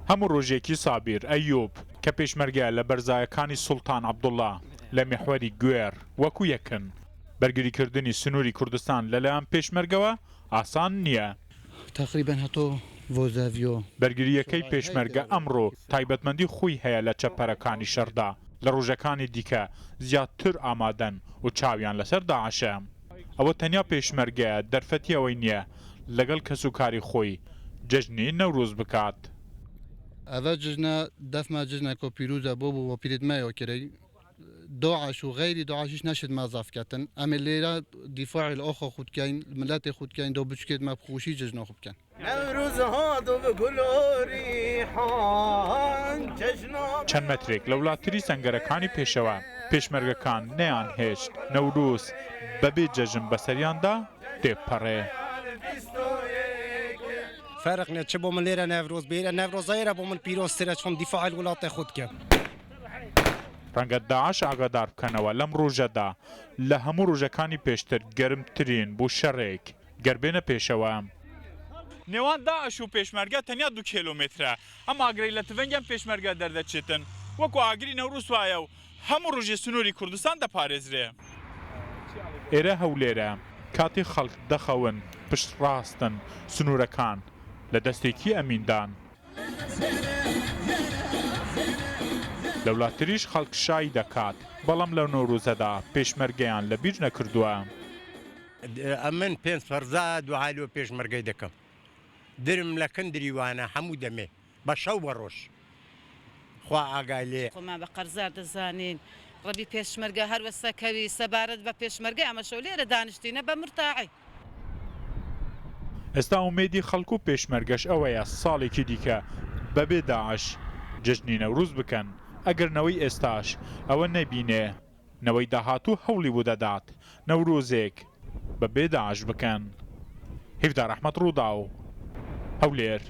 هەموو ڕۆژێکی سابیر ئەیوب کە پێشمەرگەیە لە بەرزایەکانی سوڵتان عەبدوڵا لە میحوەری گوێڕ وەکو یەکن. بەرگریکردنی سنووری کوردستان لەلایەن پێشمەرگەوە ئاسان نییە. تقریبا هەتۆ ڤۆزاڤیۆ. بەرگرییەکەی پێشمەرگە ئەمڕۆ تایبەتمەندی خۆی هەیە لە چەپەرەکانی شەڕدا، لە ڕۆژەکانی دیکە زیاتر ئامادەن و چاویان لەسەر داعشە. ئەوە تەنیا پێشمەرگەیە دەرفەتی ئەوەی نییە لەگەڵ کەسوکاری خۆی جەژنی نەورۆز بکات. ئەڤە جژنە دەفمە جژنە کۆ پیروزە بۆ بۆ وەپیرت مەیۆ کرەی داعش و غەیری داعشیش نەشت مە زەف کەتن ئەمێ لێرە دیفاعی لە ئاخا خو دکەین ملەتێ خو دکەین دا بچکێت مە بخوشی جژنا خو بکەن. چەند مەترێک لەولاتری سەنگەرەکانی پێشەوە، پێشمەرگەکان نەیانهێشت نەورۆز بەبێ جەژن بەسەریاندا تێبپەڕێ. فەرق نیە چ بۆ من لێرە نەورۆز بێ ئێرە نەورۆزا ئێرە بۆ من پیرۆزترە چون دیفاع لە وڵاتێ خۆ دکەم. ڕەنگە داعش ئاگادار بکەنەوە لەم ڕۆژەدا لە هەموو ڕۆژەکانی پێشتر گەرمترین بۆ شەڕێک گەر بێنە پێشەوە. نێوان داعش و پێشمەرگە تەنیا دوو کێلۆمێترە، ئەم ئاگرەی لە تفەنگی ئەم پێشمەرگە دەردەچێتن وەکو ئاگری نەوروز وایە و هەموو ڕۆژێ سنووری کوردستان دەپارێزرێ. ئێرە هەولێرە، کاتێ خەڵک دەخەون پشتڕاستن سنوورەکان لە دەستێکی ئەمیندان. لەولاتریش خەڵک شایی دەکات، بەڵام لەو نەورۆزەدا پێشمەرگەیان لەبیر نەکردووە. ئەمن پێنج فەرزا دوعا لۆ پێشمەرگەی دەکەم درم لە کن دریوانە هەموو دەمێ بە شەو بە ڕۆژ خوا ئاگای لێ. خۆمان بە قەرزار دەزانین ڕەبی پێشمەرگە هەر وەسە کەوی سەبارەت بە پێشمەرگە ئەمەشەو لێرە دانیشتینە بە مرتاعی. ئێستا ئومێدی خەڵک و پێشمەرگەش ئەوەیە ساڵێکی دیکە بەبێ داعش جەژنی نەوروز بکەن، ئەگەر نەوەی ئێستاش ئەوە نەبینێ نەوەی داهاتوو هەوڵی بۆ دەدات نەورۆزێک بە بێ داعش بکەن. هیڤدار ئەحمەد، رووداو، هەولێر.